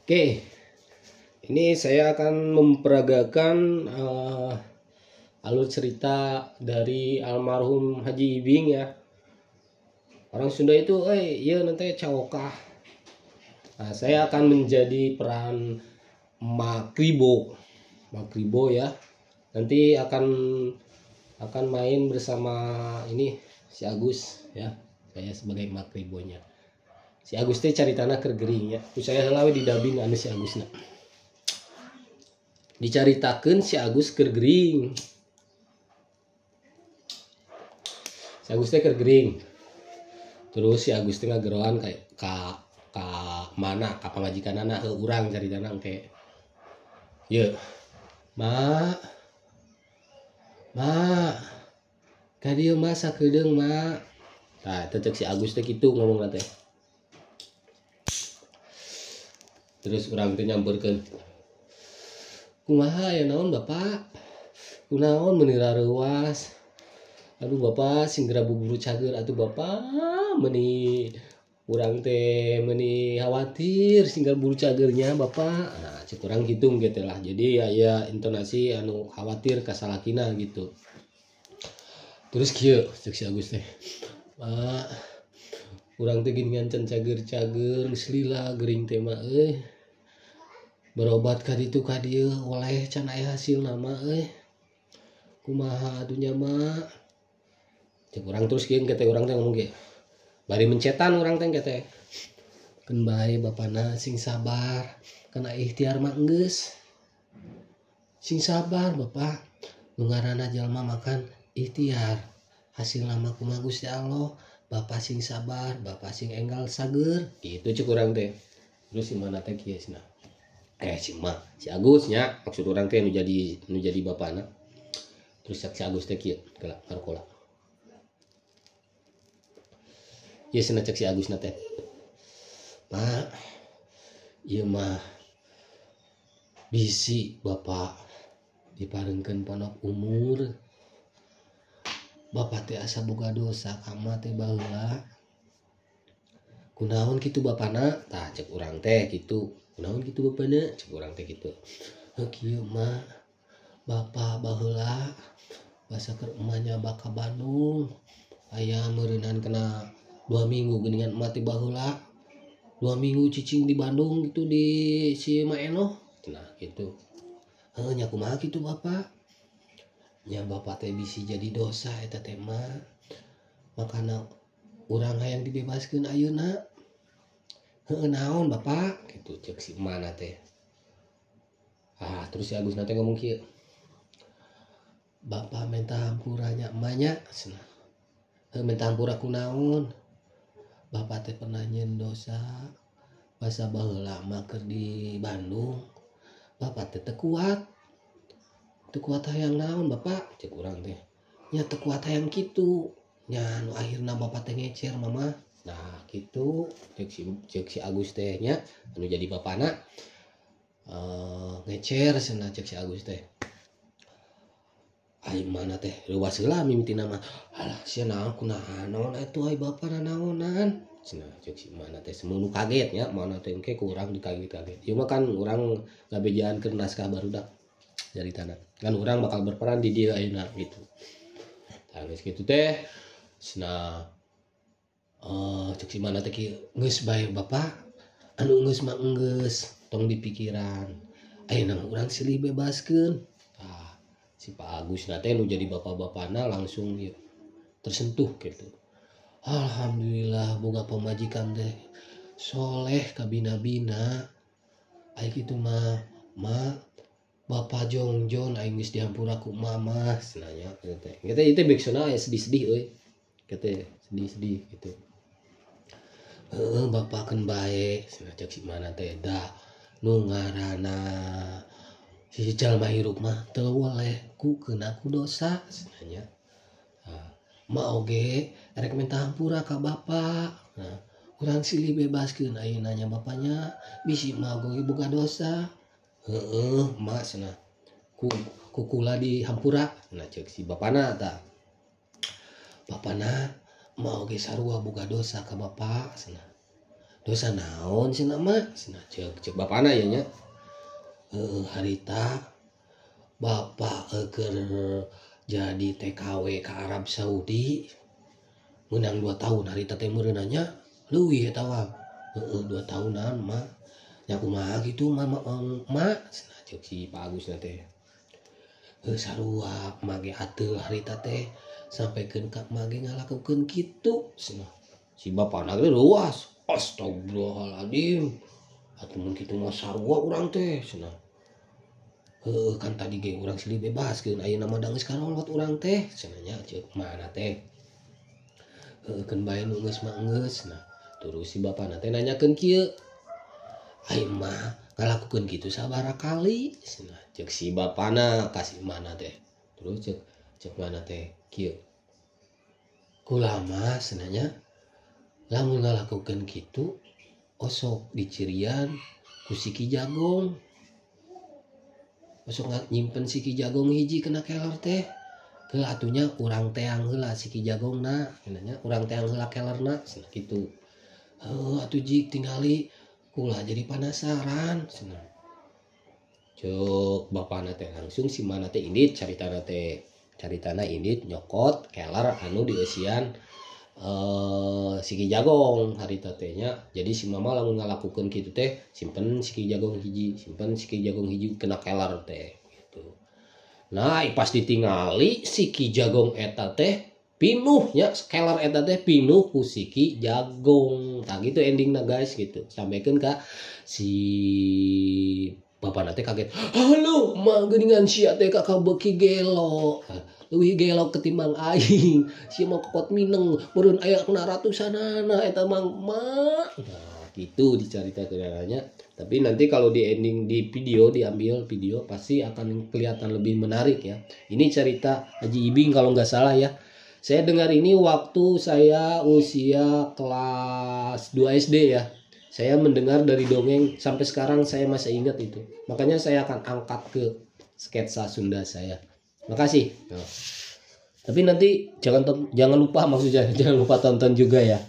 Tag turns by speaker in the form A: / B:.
A: Oke, ini saya akan memperagakan alur cerita dari almarhum Haji Ibing ya. Orang Sunda itu, iya nanti cawokah. Nah, saya akan menjadi peran Makribo, Makribo ya. Nanti akan main bersama ini si Agus ya. Saya sebagai Makribonya. Si Agus teh cari tanah keur gering ya. Ku saya heula we di dubbing anu si Agusna. Dicaritakeun si Agus keur gering. Si Agus teh keur gering. Terus si Agus teh ngageroan ka ka mana ka pamajikanana heuh urang caritana engke. Ye. Ma. Ma. Ka dieu mah sakedeung ma. Tah eta cek si Agus teh kitu ngomongna teh. Terus urang teh nyamperkeun. Kumaha ya naon Bapak? Kunaon meuni rareuwas? Aduh Bapak sing geura buburu cager atuh Bapak meuni urang teh meuni khawatir sing geura buburu cagernya Bapak. Nah, cek urang kitu gitu lah. Jadi aya intonasi anu khawatir ka salakina gitu. Terus kieu cek si Agus teh. Pak, urang teh geuningan can cager-cager geus lila gering teh mah euy. Berobat ka ditu ka dieu oleh can aya hasilna mah euy. Kumaha atuh nya mah? Cek urang terus kieu teh urang teh ngomong kieu. Bari mencetan urang teh teh. Keun bae bapana sing sabar, kana ikhtiar mah geus. Sing sabar Bapak. Nu ngaranna jalma makan ikhtiar. Hasilna mah kumaha Gusti Allah. Bapak sing sabar, bapak sing enggal sager. Gitu cek urang teh. Terus si mana teh kieu cenah. Si mah, si Agus nya maksud urang teh nu jadi bapana. Terus cek si Agus teh kieu, geula ngarokola. Ieu cenah cek si Agus na teh. Pak, ieu mah bisi bapak diparengkeun pondok umur. Bapak teh asa boga dosa ka mah teh baheula. Kunaon kitu bapana? Tah cek urang teh kitu. Kunaon kitu bapana? Cek urang teh kitu. Heuh kieu mah bapak baheula basa keur emak nya baka Bandung. Aya meureunan kena 2 minggu geuningan emak teh baheula. 2 minggu cicing di Bandung gitu di si Mak Enoh. Nah gitu. Heuh nya kumaha kitu bapak? Nya bapak teh bisi jadi dosa eta teh mah. Makana urang hayang dibebaskeun ayeuna. Heuh naon bapak? Gitu cek si emak teh. Ah terus si Agus teh ngomong kieu. Bapak minta hampura nya emak nya cenah. Heuh minta hampura kunaon? Bapak teh pernah nyeun dosa basa baheula mah keur di Bandung. Bapak teh teu kuat. Teu kuat hayang naon bapak? Cek urang teh. Nya teu kuat hayang kitu. Nya nu akhirna bapak teh ngecer mama. Nah kitu cek si Agus teh nya anu jadi bapana. Ngecer cenah cek si Agus teh. Ai mana teh reuwas heula mimitina mah. Alah sia naon kunaon naon atuh ai bapak nanaonan. Cenah cek si mana teh semono kaget nya mana teh engke ku urang dikaget-kaget. Ieu mah kan urang ngabejaan keur naskah barudak dari tanah. Kan urang bakal berperan di dieu ayeuna gitu. Tah geus kitu teh cenah cek si mana teh kieu geus bae bapak anu geus mah geus tong dipikiran. Ayeuna mah urang silih bebaskeun. Tah si Pak Agus na teh nu jadi bapak-bapana langsung ieu tersentuh gitu. Alhamdulillah boga pamajikan teh soleh kabina-bina. Ai kitu mah ma Bapak jongjon aing geus dihampura ku mama cenah nya kitu teh. Kitu ieu teh backsound aya sedih-sedih euy. Kitu sedih-sedih gitu. Heuh bapak keun bae cenah cek si mana teh da nu ngaranna si jalma hirup mah teu weleh ku keuna ku dosa cenah nya. Nah, ma oge rek minta hampura ka bapak. Nah, urang silih bebaskeun ayeuna nya bapaknya bisi ma oge boga dosa. Heeh, mak cenah. Ku kukula di hampura. Nah cek si bapana tah. Bapana ma oge sarua boga dosa ka bapak cenah. Dosa naon cenah mah? Cenah ceuk bapana ya nya. Heueuh harita bapak keur jadi TKW ka Arab Saudi menang 2 tahun harita teh meureunna nya leuwih eta mah. Heueuh 2 tahunan mah. Nya kumaha kitu mah mak cenah ceuk si Pak Agus teh. Heuh sarua mage ateul harita teh sampaikan ka mage ngalakukeun kitu cenah. Si bapana ge leuas. Astagfirullahaladzim. Atuh mun kitu mah sarua urang teh cenah. Heueuh kan tadi ge urang silih bebaskeun ayeuna mah da geus karolot urang teh cenah nya ceuk mana teh. Heueuh keun bae nu geus mah geus. Nah, terus si bapana teh nanyakeun kieu. Ai mah ngalakukeun kitu sabaraha kali cenah ceuk si bapana ka si mana teh. Terus ceuk mana teh kieu. Kulama cenah nya lamun ngalakukeun kitu osok dicirian ku siki jagong. Osok nyimpen siki jagong hiji kena keler teh. Heuh atunya urang teang heula siki jagongna cenah nya, urang teang heula kelerna cenah kitu. Heuh atuh jik tingali kula jadi penasaran cenah. Ceuk bapana teh langsung si mana teh indit caritana teh. Caritana indit nyokot keler anu dieusian siki jagong harita teh nya. Jadi si mama lamun ngalakukeun kitu teh simpen siki jagong hiji, simpen siki jagong hiji kena keler teh gitu. Nah, pas ditingali siki jagong eta teh pinuh nya, keler eta teh pinuh ku siki jagong. Tah gitu endingna guys gitu. Sampaikan ka si bapana teh kaget. Halo, mah geuningan sia teh kakak beuki gelo. Leuwih gelo ketimbang aing. Sia mah kokot mineng, meureun aya kena ratusanana eta mah mak. Nah, gitu dicaritakeunana. Tapi nanti kalau di ending di video diambil video pasti akan kelihatan lebih menarik ya. Ini cerita Haji Ibing kalau nggak salah ya. Saya dengar ini waktu saya usia kelas 2 SD ya. Saya mendengar dari dongeng sampai sekarang saya masih ingat itu. Makanya saya akan angkat ke sketsa Sunda saya. Makasih. Nah. Tapi nanti jangan lupa maksudnya jangan lupa tonton juga ya.